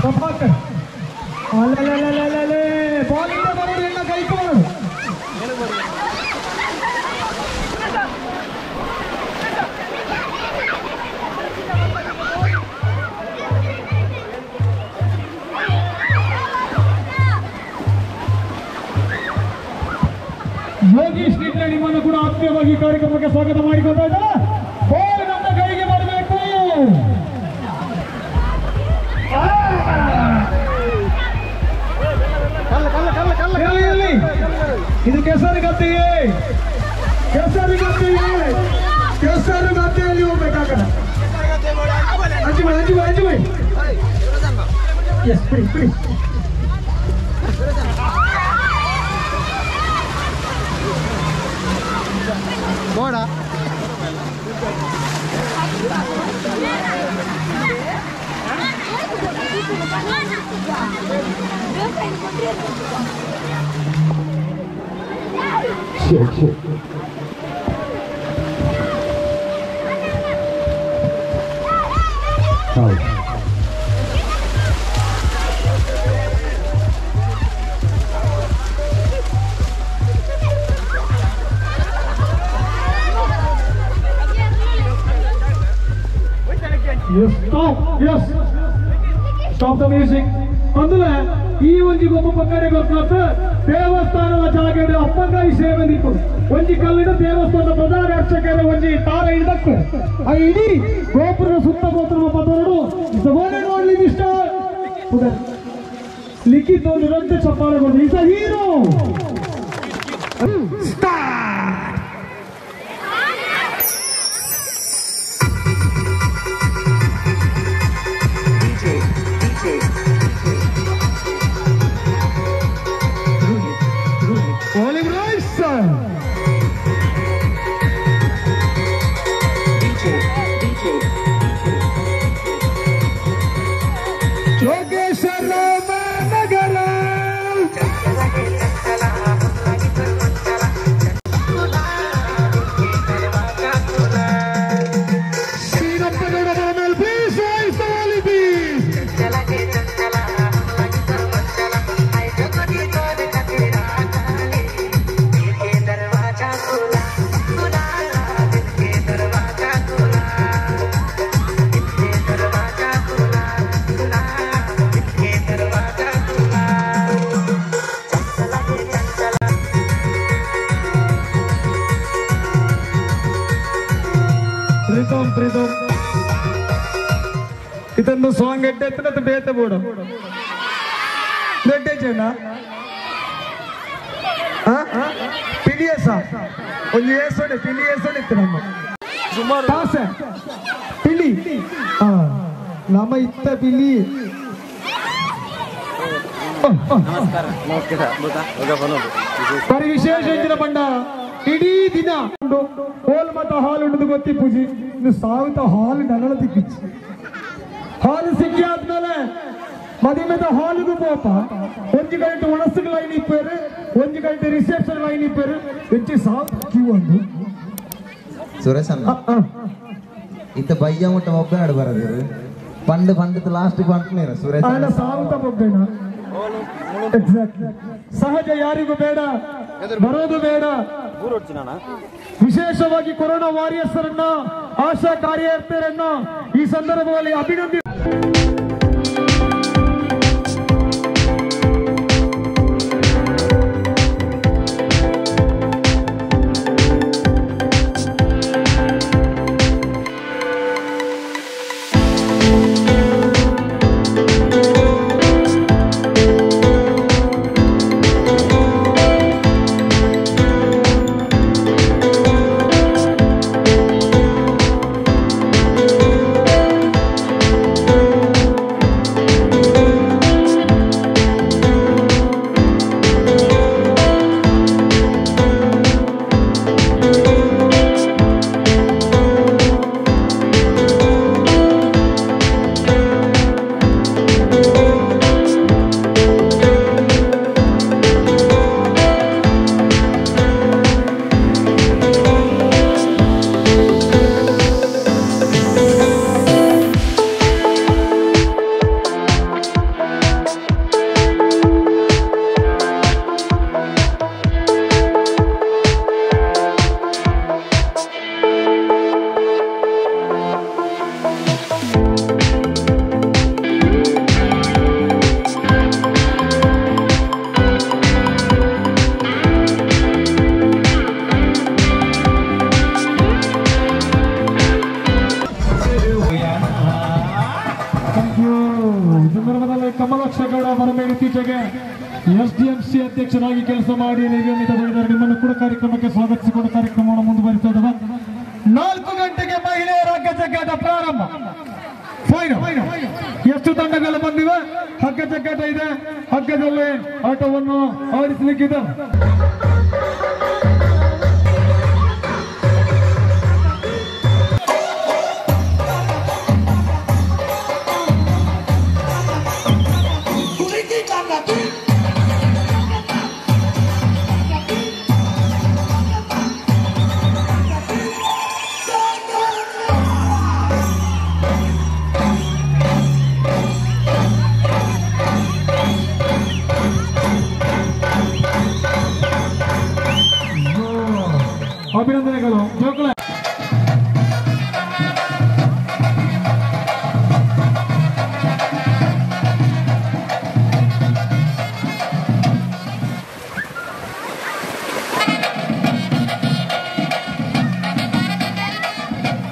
ಪ್ರಭಾಕರ್ ಅಲ್ಲಲ್ಲಲ್ಲಲ್ಲೇ ಬಾಲಿಂದ ಬರೋದು ಎಲ್ಲ ಕೈಕೊಂಡು ಯೋಗೀಶ್ ನಿಟ್ಲೆ ನಿಮ್ಮನ್ನು ಕೂಡ ಆತ್ಮೀಯವಾಗಿ ಕಾರ್ಯಕ್ರಮಕ್ಕೆ ಸ್ವಾಗತ ಮಾಡಿಕೊಳ್ತಾ ಇದ್ದಾರೆ. ಬಾಲ್ ನಮ್ಮ ಕೈಗೆ ಬರಬೇಕು. ಇದು ಕೆಸರುಗದ್ದೆಯೇ, ಕೆಸರುಗದ್ದೆಯೇ, ಕೆಸರುಗದ್ದೆಯಲ್ಲಿ ಹೋಗ್ಬೇಕಾಗಲ್ಲ. ಅಂಜು ಅಂಜು ಅಂಜು ಎಸ್ ಬಿಡಿ ಬಿಡಿ. ಬೋಡ Yes, stop. Yes. Stop the music. ಅಂದ್ರೆ ಈ ಒಂಜಿ ಗೊಬ್ಬ ಪಕ್ಕಡೆ ಗೊತ್ತಾತ ದೇವಸ್ಥಾನದ ಜಾಗದ ಅಪ್ಪಂಗಾಯಿ ಸೇವೆ ನಿಂತು ಒಂಜಿ ಕಲ್ಲಿನ ದೇವಸ್ಥಾನದ ಪ್ರಧಾನ ಅರ್ಚಕರ ಒಂಜಿ ತಾರ ಹಿಡಿದಕ್ಕೆ ಆ ಇಡೀ ಗೋಪುರದ ಸುತ್ತಮುತ್ತಲ ಪದವರು ನೋಡ್ಲಿ ಮಿಸ್ಟರ್ ಲಿಖಿತ್ ಒಂದು ದೊಡ್ಡ ಚಪ್ಪಾಳೆ ಕೊಡ್ತು. Is a hero. Start. ಇದೊಂದು ಸಾಂಗ್ ಎಡ್ಡೆ ಬೇತೆ ಬೋಡು ದೊಡ್ಡ ಪಿಲಿಯಸ ಒಂದು ಏಸೋಡೆ ಪಿಲಿಯಸೋಡೆ ಇತ್ತು ನಮ್ಮ ತಾಸೆ ಪಿಲಿ ನಮ್ಮ ಇತ್ತ ಪಿಲಿ. ಬರಿ ವಿಶೇಷ ಇಂಚಿನ ಭಂಡಾರ ಇಡೀ ದಿನ ಹೋಲ್ ಮತ ಹಾಲ್ ಉಂಟು ಗೊತ್ತಿ ಪೂಜಿ ಇನ್ನು ಸಾವಿತ ಹಾಲ್ ನನ್ನಳ ತಿಕ್ಕಿಚ್ಚಿ ಹಾಲು ಸಿಕ್ಕಿ ಆದ್ಮೇಲೆ ಮದಿಮೆದ ಹಾಲಿಗೂ ಪೋಪ ಒಂಜಿ ಗಂಟೆ ಒಣಸುಗ ಲೈನ್ ಇಪ್ಪೇರು, ಒಂಜಿ ಗಂಟೆ ರಿಸೆಪ್ಷನ್ ಲೈನ್ ಇಪ್ಪೇರು, ಹೆಚ್ಚಿ ಸಾವು ಕ್ಯೂ ಒಂದು. ಸುರೇಶ್ ಅಣ್ಣ ಇತ್ತ ಬಯ್ಯ ಮುಟ್ಟ ಒಬ್ಬನಾಡು ಬರದಿರು ಪಂಡು ಪಂಡದ ಲಾಸ್ಟ್ ಪಂಟ್ನೇರ ಸುರೇಶ್ ಅಣ್ಣ ಸಾವುತ ಒಬ್ಬನ. ಎಕ್ಸಾಕ್ಟ್ಲಿ ಸಹಜ ಯಾರಿಗೂ ಬೇಡ, ಬರೋದು ಬೇಡ. ವಿಶೇಷವಾಗಿ ಕೊರೋನಾ ವಾರಿಯರ್ಸ್ ಅನ್ನ ಆಶಾ ಕಾರ್ಯಕರ್ತರನ್ನ ಈ ಸಂದರ್ಭದಲ್ಲಿ ಅಭಿನಂದಿ. ಕಮಲಾಕ್ಷ ಗೌಡ ಮರಮೇಲೆ ಇತ್ತೀಚೆಗೆ ಎಸ್ಡಿಎಂಸಿ ಅಧ್ಯಕ್ಷರಾಗಿ ಕೆಲಸ ಮಾಡಿ ನಿರ್ಗಮಿತಗೊಂಡಿದ್ದಾರೆ. ನಿಮ್ಮನ್ನು ಕೂಡ ಕಾರ್ಯಕ್ರಮಕ್ಕೆ ಸ್ವಾಗತಿಸಿಕೊಂಡು ಕಾರ್ಯಕ್ರಮವನ್ನು ಮುಂದುವರಿಸುತ್ತದೆ. 4 ಗಂಟೆಗೆ ಮಹಿಳೆಯರ ಹಗ್ಗ ಪ್ರಾರಂಭ. ಫೈನಲ್ ಎಷ್ಟು ತಂಡಗಳು ಬಂದಿವೆ? ಹಗ್ಗ ಜಗ್ಗಾಟ ಇದೆ. ಹಗ್ಗದಲ್ಲಿ ಆಟವನ್ನು ಆಡಿಸಲಿಕ್ಕಿದೆ. ಅಭಿನಂದನೆಗಳು ಜೋಕುಲ.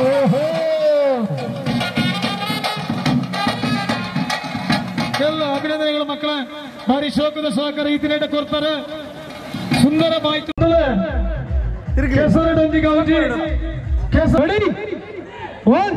ಓಹೋ, ಎಲ್ಲ ಅಭಿನಂದನೆಗಳು ಮಕ್ಕಳೇ. ಭಾರಿ ಶೋಕದ ಸಹಕಾರ ಈ ದಿನ ಕೊಡ್ತಾರೆ. ಸುಂದರ ಮಾಹಿತಿ. ಕೇಸರಿ ಡೊಂಜಿ ಗೌಜಿ. ಕೇಸರಿ 1